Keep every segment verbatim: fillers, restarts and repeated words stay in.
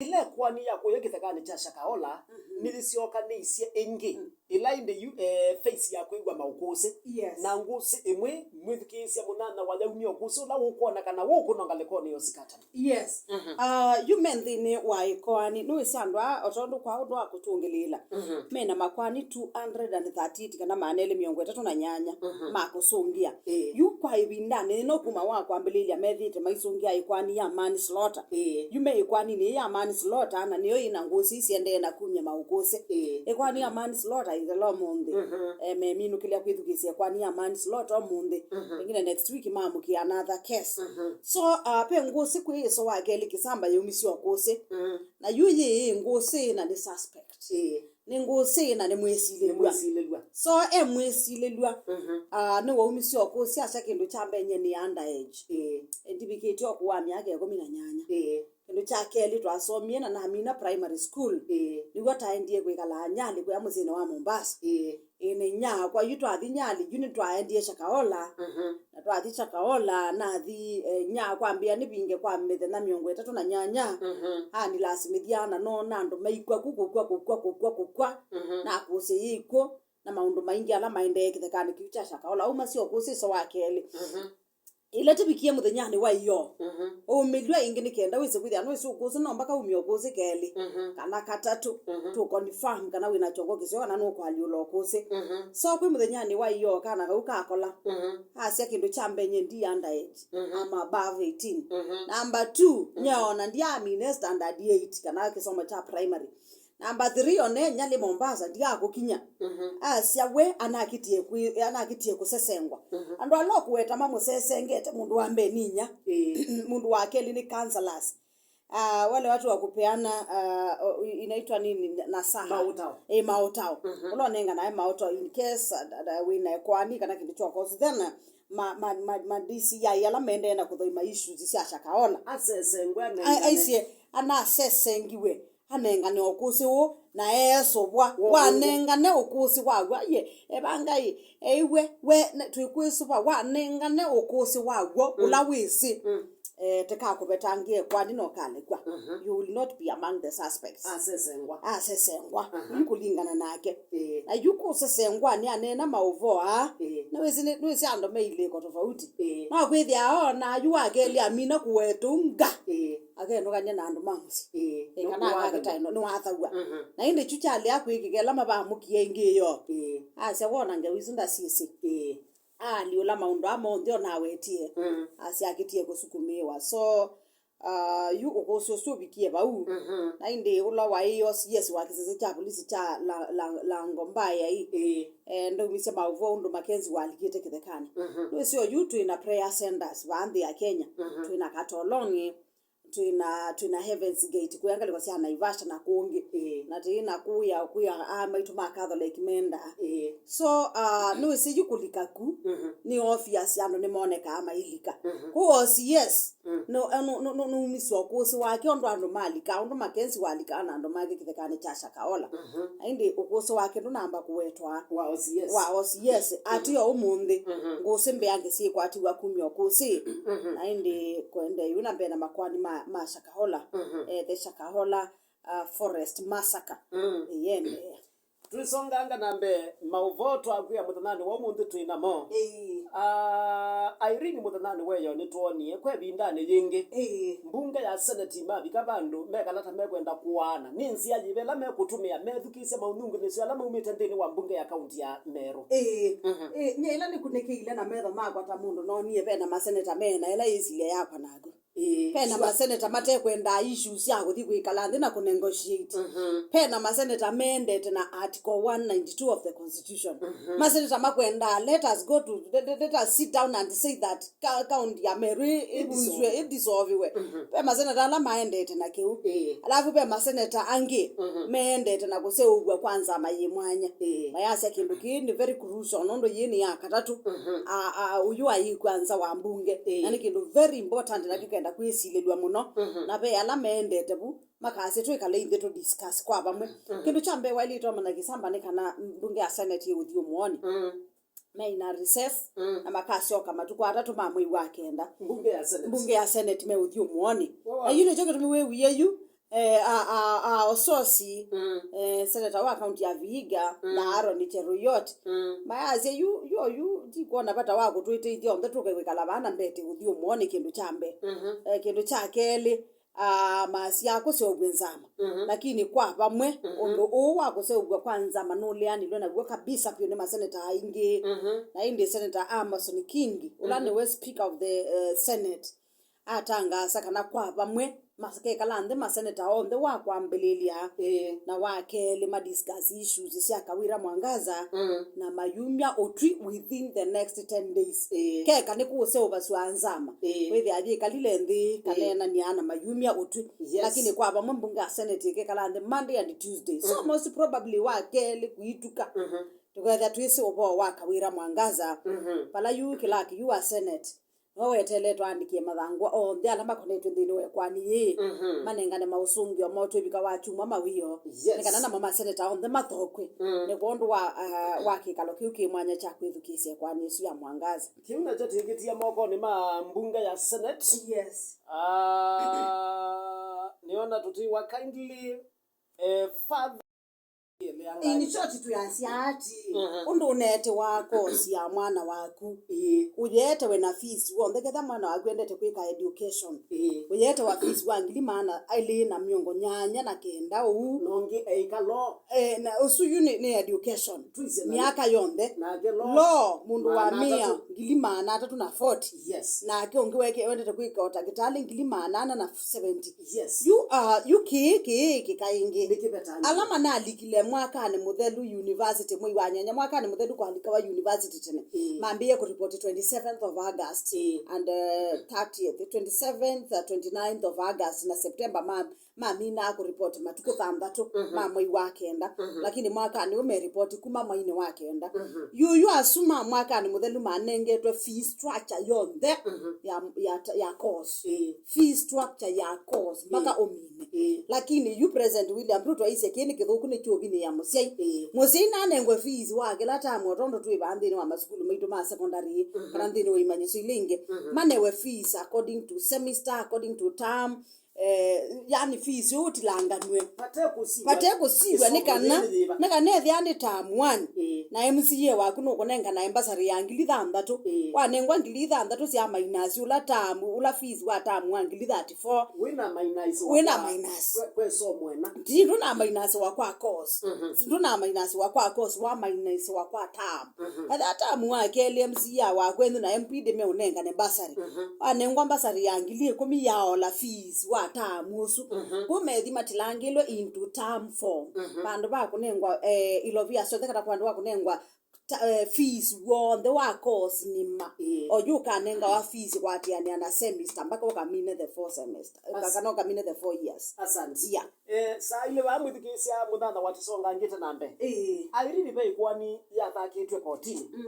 Ĩla ĩkoani ya kũya kĩthekanĩ kya Shakahola, mhm, nĩyĩsyokanĩisye ĩngĩ. Mm. Ĩla ĩndĩ yu, eh, phase ya kwĩw'a maũkũsĩ. Yes. Na ngũsĩ ĩmwe, mwĩthukĩĩsya mũnyanyawa yaumya ũkũsĩ ũla ũkwona kana ũkũnwa ngalĩkonĩ ya ũsikatano. Yes. Mhm. Ah, yu me nthĩnĩ wa ĩkoani, nĩwĩsĩ andũ aa, o tondũ kwa ũndũ wa kũtũngĩlĩĩla, mhm, mena makoani two hundred and thirty-eight kana maana elĩ mĩongo ĩtatũ na nyanya, mhm, ma kũsũngĩa. Ĩĩ. Yu kwa ĩvindanĩ yĩno kuma wa kwambĩlĩlya methĩĩte maisũngĩa ĩkoani ya manslaughter. Ĩĩ. Yu me ĩkoaninĩ yĩĩ ya manslaughter, na nĩyo yĩna ngũsĩ ii siendee na kumya maũkũsĩ. Ĩĩ. Ĩkoani ya manslaughter ĩthela ũmũnthĩ. Mhm. Eh, meminũkĩlya kwĩthukĩĩsya ĩkoani ya manslaughter ũmũnthĩ. Mhm. Pengine next week mamũkĩa another case. Mhm. So, uh, ve ngũsĩ kwĩ ĩso wa kelĩ kĩsamba yaumisye ũkũsĩ. Mhm. Na yu yĩĩ ngũsĩ na nĩ suspect. Ĩĩ. Nĩ ngũsĩ na nĩ mwĩsilĩlw'a. Nĩ mwĩsilĩlw'a. So, e mwĩsilĩlw'a. Mhm. Ah, nĩwaumisye ũkũsĩ asya kĩndũ kya mbee nyie nĩ underage. Ĩĩ. Ndivikĩtye ũkũũ wa myaka ĩkũmi na nyanya. Ĩĩ. Kĩndũ kya kelĩ twasomie na namina primary school. Ĩĩ. Nĩw'o taendie kwĩkala Nyali kũya mũsyĩnĩ wa Mombasa. Ĩĩ. Ĩĩ, nĩ inyia wakwa yu twathi Nyali, yu nĩtwaendie Shakahola. Mhm. Na twathi Shakahola, nathi, eh, inyia kwambĩa nĩvinge kwa mĩthenya mĩongo ĩtatũ na nyanya. Mhm. Anilasimĩthya na noona andũ maikw'a ku, kũkw'a, kũkw'a, kũkw'a, kũkw'a. Mhm. Nakũsĩ yĩkw'o, na maũndũ maingĩ ala maendee kĩthekanĩ kĩu kya Shakahola. Auma syo ũkũsĩ ĩso wa kelĩ. Mhm. Ĩla tĩvikie mũthenyanĩ wa ĩyoo, mhm, ũũmĩlw'a ĩngĩ nĩ kenda wĩse kwĩthĩa nĩwĩsĩ ũkũsĩ no mbaka umye ũkũsĩ kelĩ, mhm, kana katatũ, mhm, to confirm kana wĩna kyongo kĩseo kana nũkũalyũla ũkũsĩ. Mhm. So kwĩ mũthenyanĩ wa ĩyoo kana kau kakola, mhm, asya kĩndũ kya mbee nyie ndi underage, mhm, I'm above eighteen. Mhm. Number two, mhm, nyeona ndiamine standard eight kana kĩsomo kya primary. Number three, one Nyali Mombasa ndiakũkinya. Mhm. Asya we anakitie kwi-, anakitie kũsesengwa. Mhm. Andũ ala ũkũweta mamũsesengete, mũndũ wa mbee nĩ inyia. Ĩĩ. Mũndũ wa kelĩ nĩ counselors. Ah, wale watu wa kupeana, ah, o-, i-, inaitwa nini? Nasaha. Maũtao. Ĩĩ, maũtao. Mhm. Ũla ũnenganae maũtao in case, ah, da-, da-, wĩna ĩkoani kana kĩndũ kya ũkũsĩ. Then, ah, ma, ma, ma, ma D C I ala maendee na kũthoima issues sya Shakahola. Asesengwe. A-, anengane. Aisye, anasesengiwe. Anengane ũkũsĩ ũũ, na eesũvwa. Wo-, wanengane ũkũsĩ waw'o. Ye, evangai, eiwe, we, ne-, twĩkwĩsũva, wanengane ũkũsĩ waw'o, mm, ũla wĩsĩ. Mm. Eh, tĩkakũvetangĩe kwani na ũkalekwa. Mhm. You will not be among the suspects. Asesengwa. Asesengwa. Aha. Yu kũlingana nake. Ĩĩ. Na yu kũsesengwa nĩ aneena maũvoo aa. Ĩĩ. Nĩwĩsĩ, nĩ-, nĩwĩsĩ andũ me ilĩko tofauti. Ĩĩ. No kwĩthĩa ona yu wa kelĩ amina kũwetũnga. Ĩĩ. Akenũkany'a na andũ ma mũsyĩ. Ĩĩ. Ĩ, kana nũkũwathaw'a. Akakĩtae no-, nĩwathaw'a. Mhm. Na ĩndĩ kyu kyalea kwĩkĩka ĩla mavamũkie ĩngĩ yo. Ĩĩ. Asya wona ngewa isu ndasyĩsĩ. Ĩĩ. Aalyũla maũndũ aa monthe onawetie. Mm. Asya akĩtie kũsukumĩĩwa. So, ah, yu ũkũsĩ ũsu ũvikie vau. Mhm. Na ĩndĩ ũla waĩ O C S wa kĩsese kya polisi kya La-, La-, Lango Mbaya ĩ, ĩĩ, eh, ndaumisye maũvoo ũndũ Mackenzie walikĩte kĩthekanĩ. Mhm. Nĩwĩsĩ oyu twĩ na prayer centers vaa nthĩ ya Kenya. Mhm. Twĩ na Katoloni, twĩ na, twĩ na Heaven's Gate, kũya ngalĩko sya Naivasha na kũngĩ. Ĩĩ. Na twĩ na kũya, kũya aa maitũ ma Catholic mendaa. Ĩĩ. So, ah, nĩwĩsĩ yu kũlika ku, mhm, nĩ obvious andũ nĩmonekaa mailika. Mhm. Kũ O C S, mm, no, no, no, no, nũumisye ũkũsĩ wake ũndũ andũ malika, ũndũ Mackenzie walikaa na andũ make kĩthekanĩ kya Shakahola. Mhm. Na ĩndĩ ũkũsĩ wake ndũnamba kũwetwa. Wa O C S. Wa O C S. Mhm. Atĩ o ũmũnthĩ, mhm, ngũsĩ mbeange syĩkwatiwa kumya ũkũsĩ. Mhm. Na ĩndĩ kũendee yu na mbee na makoani ma, ma Shakahola. Mhm. Eh, the Shakahola, uh, Forest Massacre. Mm. Ĩyendee. Tũisonganga na mbee, maũvoo twakwĩa mũthenyanĩ wa ũmũnthĩ twĩ namo. Ĩĩ. Ah, Irene, mũthenyanĩ wa ĩyoo nĩtwonie kwa ĩvindanĩ yĩngĩ. Ĩĩ. Mbunge ya Senate mavika vandũ mekala ta mekwenda kũaana. Nĩ nzĩa yĩva ĩla mekũtũmĩa methukĩĩsye maũnyungunyĩsyo ala maumĩte nthĩnĩ wa mbunge ya kaunti ya Meru? Ĩĩ. Mhm. Ĩĩ, nyie ĩla nĩkunĩkĩile na metho makwa ta mũndũ noonie ve na maseneta meena ĩla yĩsilya yakwa naku. Ĩĩ, ve na sure. Maseneta matekwendaa issues sya kũthi kwĩkala nthĩ na kũnegotiate. Mhm. Ve na maseneta mendete na Article one ninety-two of the Constitution. Mhm. Maseneta makwendaa, let us go to, let, let, let us sit down and say that ka-, kaunti ya Meru ĩ-, ĩvunzwe, ĩdisolviwe. Mhm. Ve maseneta ala maendete na kĩu. Ĩĩ. Alafu ve maseneta angĩ, mhm, meendete na kũseũvw'a kwa nzama yĩ mwanya. Ĩĩ. Mayasya kĩndũ kĩĩ nĩ very crucial, nũndũ yĩĩ nĩ ya katatũ. Mhm. A, a, ũyũ ayĩkw'a nza wa mbunge. Ĩĩ. Na nĩ kĩndũ very important na kĩkenda kwĩsilĩlw'a mũno. Mhm. Na ve ala meendete vu, makasya twĩkale ithyĩ tũ discuss kwa vamwe. Mhm. Kĩndũ kya mbee waĩlĩte ũmanya kĩsamba nĩ kana mbunge ya Senate ĩũthiĩ ũmũonĩ. Mm. Meina recess, mm, na makasyoka matukũ atatũ ma mwei wa kenda. Mbunge ya Senate. Mbunge ya Senate meũthiĩ ũmũonĩ. Wow. Na yu nĩkyo kĩtumi wĩwie yu, eh, a, a, a Ososi, mm, eh, seneta wa kaunti ya Vihiga, mm, na Aaron Cheruiyot. Mm. Mayasya yu, yo yu, ndikwona vata wa kũtwĩtĩithya onthe tũke kwĩkala vaa na mbete ũthyũmũo nĩ kĩndũ kya mbee. Mhm. Eh, kĩndũ kya kelĩ, ah, masya kũseũvw'e nzama. Mhm. Lakini kwa vamwe, mhm, ũndũ ũũ wa kũseũvw'a kwa nzama nũleanilwe naw'o kabisa vyũ nĩ maseneta aingĩ. Mhm. Na ĩndĩ Senator Amason Kingi, ũla, mhm, nĩwe Speaker of the, eh, Senate, atangaasa kana kwa vamwe makekala nthĩ maseneta onthe wa kwambĩlĩlya, ĩĩ, na wa kelĩ ma discuss issues sya Kawira Mwangaza, mm, na mayumya ũtwi within the next ten days. Ĩĩ. Keka nĩ kũũseũvasw'a nzama. Ĩĩ. Wĩthĩa yĩkalile nthĩ, ĩĩ, kaneenanĩa na mayumya ũtwi. Yes. Lakini kwa vamwe mbunge ya Senate ĩkekala nthĩ Monday and Tuesday. So, mhm, most probably wa kelĩ kũituka. Mhm. Tũkethĩa twĩsĩ ũvoo wa Kawira Mwangaza. Mhm. Vala yu kĩlaki yu wa Senate, no weteele twaandĩkie mathangũ onthe ala makonetwe nthĩnĩ wa ĩkoani yĩĩ, mhm, manengane maũsũngĩo moo twĩvika wa kyumwa mawĩoo, yes, nĩ kana namo maseneta onthe mathokw'e, mm, nĩ kwondũ wa, ah, wa kĩkalo kĩu kĩ mwanya kya kwĩthukĩĩsya ĩkoani ĩsu ya Mwangaza. Kĩu nakyo twĩkĩtie mokonĩ ma mbunge ya Senate. Yes. Ah, nĩona tũtiwa kindly, eh, Father In short, twĩasya ati, mhm, ũndũ ũneete wa kosi ya mwana waku, ĩĩ, ũyeetewe na fees w'onthe, ketha mwana waku endete kwĩka education, ĩĩ, ũyeetewa fees wa ngili maana elĩ na mĩongo nyanya na kenda ũu. Na ũngĩ eĩka law. Eh, na ũsu yu nĩ, nĩ education. Twĩsĩ na myaka yonthe. Nake law. Law, mũndũ wa maana mĩa, atatũ, ngili maana atatũ na forty. Yes. Nake ũngĩ weke-, wendete kwĩka ũtakĩtalĩ, ngili maana ana na seventy. Yes. Yu, ah, yu kĩĩ, kĩĩ kĩka ĩngĩ. Nĩkĩvetanĩe. Ala manalikile mwakanĩ mũthelu university mwei wa nyanya, mwakanĩ mũthelu kwalikawa university tene. Ĩĩ. Mambĩĩe kũripoti twenty-seventh of August, ĩĩ, and, uh, thirtieth, twenty-seventh, uh, twenty-ninth of August na September ma-, maminaa kũripoti matukũ thanthatũ, mhm, ma mwei wa kenda. Mhm. Lakini mwakanĩ ũũ meripoti kuma mweinĩ wa kenda. Mhm. Yu, yu asu ma mwakanĩ mũthelu manengetwe fee structure yonthe, mhm, ya, ya, ya course. Ĩĩ. Fee structure ya course, ĩĩ, mpaka ũmine. Ĩĩ. Lakini yu President William Ruto aisye kĩĩ nĩ kĩthũku, nĩ kyũvinĩ ya mũsyai. Ĩĩ. Mũsyai nanengwe fees wa kĩla term, o tondũ twĩ vaa nthĩnĩ wa masukulu maitũ ma secondary, mhm, kana nthĩnĩ wa imanyĩsyo ila ingĩ, mhm, manewe fees according to semester, according to term, eh, yani fees ũtilanganw'e. Vate kũsiw'a, vate kũsiw'a, nĩ kana, nĩ kana ethĩa nĩ term one, ĩĩ, na M C A waku nũkũnengana mbasarĩ ya ngili thanthatũ. Ĩĩ. Wanengwa ngili thanthatũ sya mainasi ũla term, ũla fees wa term wa ngili thirty-four. Wĩna mainasi wa, wĩna kwa, mainasi. Kwe, kwe somo ena. Ti ndũ na mainasi wa kwa course. Mhm. Ti ndũ na mainasi wa kwa course, wa mainasi wa kwa term. Mhm. Ethĩa term wa kelĩ M C A wa kwenyu na M P ndĩmeũnengane mbasarĩ. Mhm. Wanengwa mbasarĩ ya ngili ĩkũmi ya ola fees wa term ũsu. Mhm. Kũ methi matilangĩlwe into term form. Mhm. Vandũ va kũnengwa, eh, ilovia syonthe kana vandũ va kũnengwa ta, eh, fees w'onthe wa course nĩma. Ĩĩ. O yu ũkanengawa fees kwatĩanĩa na semester mpaka ũkamine the four semester. As- kana ũkamine the four years. Asante. Yeah. Eh, saa ilĩ vaa mwĩthukĩĩsya mũthantha wa tũsongangĩte na mbee. Ĩĩ. Irene, ve ĩkoani yathakĩtw'e kotinĩ. Mm.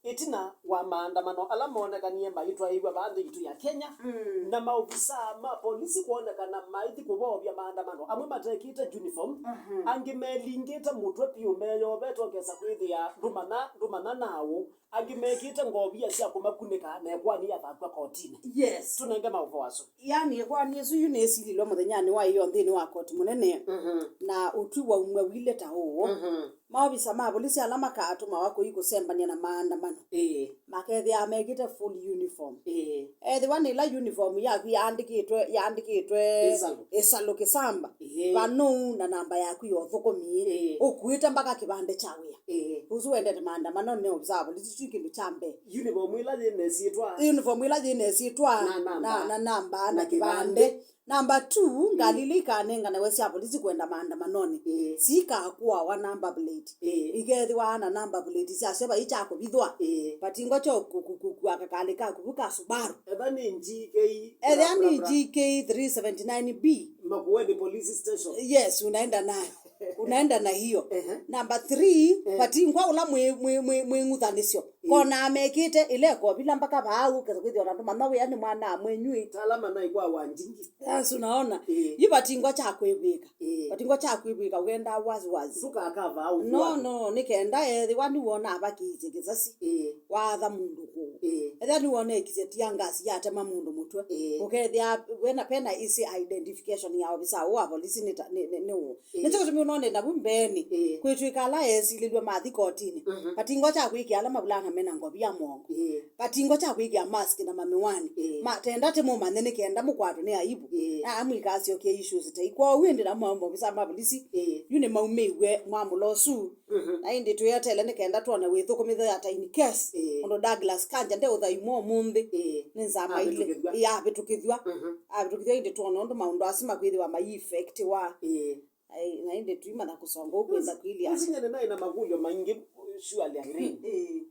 Ĩtina wa maandamano ala moonekanie maitwaĩĩw'a vaa nthĩ yitũ ya Kenya, mm, na maovisaa ma polisi kwonekana maithi kũvoovya maandamano, amwe matekĩte uniform, mhm, angĩ melingĩte mũtwe vyũ meyovete ũkesa kwĩthĩa ndũmanya, ndũmanya naũ, angĩ mekĩte ngovia sya kũmakunĩka na ĩkoani yathakw'a kotinĩ. Yes. Tũnenge maũvoo asu. Yani, ĩkoani ĩsu yu nĩsililwe mũthenyanĩ wa ĩyoo nthĩnĩ wa koti mũnene, mhm, na ũtwi waumw'a wile ta ũũ. Mhm. Maovisa ma volisi ala makatũmawa kũi kũsembany'a na maandamano, ĩĩ, makethĩawa mekĩte full uniform. Ĩĩ. Ethĩwa nĩ ĩla uniform yaku yaandĩkĩtwe, yaandĩkĩtwe ĩsalũ, ĩsalũ kĩsamba, ĩĩ, vanũu na namba yaku ya ũthũkũmi, ĩĩ, ũkuĩte mpaka kĩvandĩ kya wĩa. Ĩĩ. Ũsu wendete maandamano nĩ ovisa wa volisi, kyu kĩndũ kya mbee. Uniform ĩla yĩna ĩsyĩtwa. Uniform ĩla yĩna ĩsyĩtwa, na namba, na, na namba, na, na kĩvandĩ. Kĩvandĩ. Number two, ngalĩ ila ikanenganawe sya volisi kwenda maandamanonĩ, ĩĩ, siikakuawa number plate. Ĩĩ. Ikethĩwa na number plate syasyo vai kya kũvithwa. Ĩĩ. Vatingwa kyo ku-, ku-, kũkua kakalĩ kaku vu ka Subaru. Ethĩa nĩ G K, ethĩa nĩ G K three seventy nine B. Makueni Police Station. Yes, unaenda nayo. Unaenda na hiyo. Ehe. Number three, ehe, vatingwa ũla mwĩ, mwĩ, mwĩ, mwĩ ng'uthanĩsyo. Ĩĩ. Kona amekĩte ĩla ĩkovila mpaka vaa ũkesa kwĩthĩwa na ndũmanya wĩa nĩ mwana mwenyu ĩ. Ta ala manaĩ kwa Wanjingi. Sasa unaona? Ĩĩ. Yu vatingwa kya kwĩvw'ĩka. Ĩĩ. Vatingwa kya kwĩvw'ĩka ũkenda wazi wazi. Ndũkaka vaa ũkwatwa. No, no, nĩ kenda ethĩwa nĩwona avakĩĩsye kĩsasi. Ĩĩ. Waatha mũndũ kũũ. Ĩĩ. Ethĩwa nĩwona ekisye tia ngasi yatema mũndũ mũtwe. Ĩĩ. Ũkethĩa wena, pena isi identification ya ofisa ũũ wa polisi nĩ ta, nĩ, nĩ, nĩ ũũ. Ĩĩ. Nĩkyo kĩtumi ũnone navu mbeenĩ, ĩĩ, kwĩtw'ĩka ala esilĩlw'e mathi kotinĩ. Mhm. Vatingwa kya kwĩkĩa ala mavulana mena ngovia mongo. Ĩĩ. Vatingwa kya kwĩkĩa mask na mamiwani. Ĩĩ. Matenda ti mũmanye nĩ kenda mũkwatwe nĩ aibu. Ĩĩ. Na amwĩkasyokie issues ta ikwoou ĩndĩ na maovisa ma polisi. Ĩĩ. Yu nĩmaumĩiw'e mwamũla ũsu. Mhm. Na ĩndĩ twĩetele nĩ kenda twone wĩthũkũmĩthe ata in case, ĩĩ, ũndũ Douglas Kanja ndeũthaimwa ũmũnthĩ, ĩĩ, nĩ nzama ile. Avĩtũkĩthw'a. Ĩĩ, avĩtũkĩthw'a. Mhm. Avĩtũkĩthw'a ĩndĩ twone ũndũ maũndũ asu makwĩthĩwa mai effect wa. Ĩĩ. Ai, na ĩndĩ tuimanya kũsonga ũkwenda kwĩlya. Nĩsinyane naĩ na makũlyo maingĩ, surely, Irene. Ĩĩ.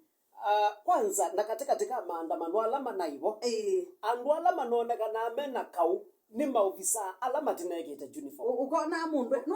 Ah, kwanza, na katĩkatĩ ka maandamano ala manaivo, ĩĩ, andũ ala manonekanaa me na kaũ nĩ maovisaa ala matinekĩte uniform. Ũ-, ũkona mũndũ, no,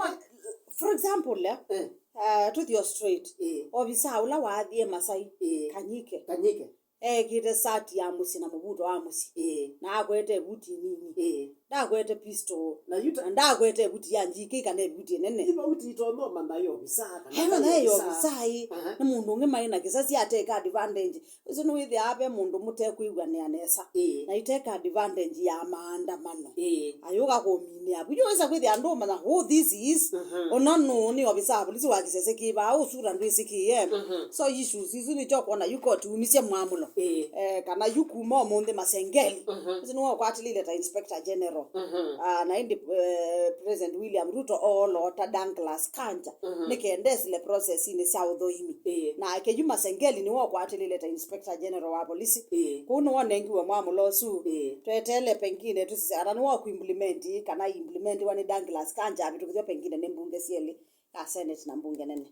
for example, eh, eh, ah, tũthi o straight. Ĩĩ. Ovisaa ũla waathie Masai, ĩĩ, Kanyike. Kanyike. Ekĩte sati ya mũsyĩ na mũvuto wa mũsyĩ. Ĩĩ. Na akwete vuti nini. Ĩĩ. Ndakwete pistol. Na yu ta- Na ndakwete vuti ya njikĩ kana vuti nene. Yu vau titonya ũmanya yo visa kana. Hema naye yo visa ĩ. Aha. Nĩ mũndũ ũngĩ maĩ na kĩsasi ateka advantage. Ũcio nĩwĩthĩaa ve mũndũ mũtekwĩw'anĩa nesa. Ĩĩ. Na iteka advantage ya maandamano. Ĩĩ. Ayũka kũminĩa. Yu wĩsa kwĩthĩa andũ ũmanya who this is. Mhm. Ona nũ nĩ obisa wa polisi wa kĩsese kĩ vaa, ũsura ndwĩsĩkĩe. Mhm. So issues isu nĩkyo kwona yu koti umisye mwamũlo. Ĩĩ. Eh, kana yu kuma ũmũnthĩ Masengeli. Mhm. Ũsu nĩwe ũkwatĩlĩle ta Inspector General. Mhm. Ah, na ĩndĩ, eh, President William Ruto oolota Douglas Kanja. Mhm. Nĩ kenda esile process-inĩ sya ũthũimi. Ĩĩ. Nake yu Masengeli nĩwe ũkwatĩlĩle ta Inspector General wa polisi. Ĩĩ. Kũu nĩwe ũnengiwe mwamũlo ũsu. Ĩĩ. Tweteele pengine tũsisya kana nĩwe ũkũ implement kana implementiwa nĩ Douglas Kanja avĩtũkĩthw'a pengine nĩ mbunge syelĩ, ya Senate na mbunge nene.